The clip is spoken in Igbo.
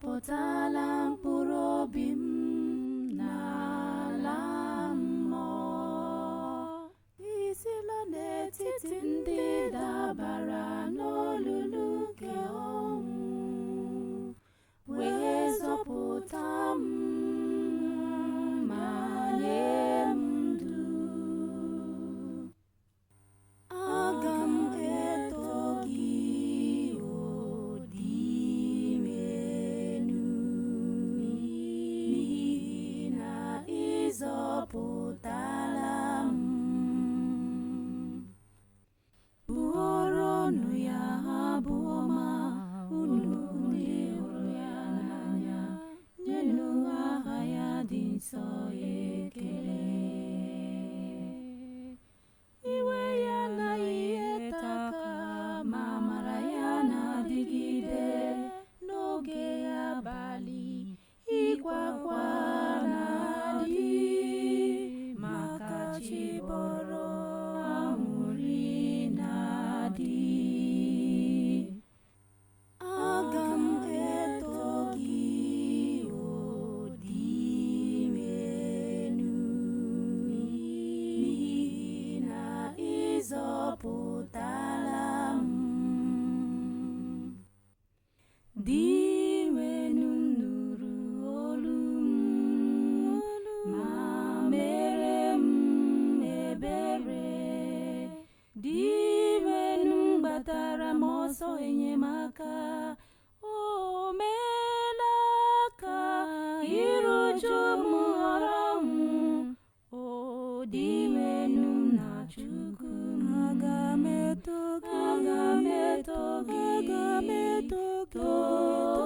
Ịzọpụtala mkpụrụ obi m n'ala mmụọ. Isila n'etiti ndị dabara n'olulu nke ọnwụ wee zọpụta m ma nye m ndụ. Aga m eto gị, O Dinwenu, n'ihi na ịzọpụtala m. Bụọrọnụ ya abụ ọma, unu ndị hụrụ ya n'anya, nyenụ aha ya dị nsọ ekele. Iwe ya anaghị ete aka, ma amara ya na-adịgide. N'oge abalị ịkwa akwa na-adị, maka chi bọrọ aṅụrị na-adị. Aga m eto gị, O Dinwenu, n'ihi na ịzọpụtala m. Dinwenu nụrụ olu m ma mere m ebere. Dinwenu gbatara m ọsọ enyemaka. O meela ka iru uju m ghọrọ m. O Dinwenu na Chukwu m, Aga m eto gị, aga m eto gị, aga m eto gị, too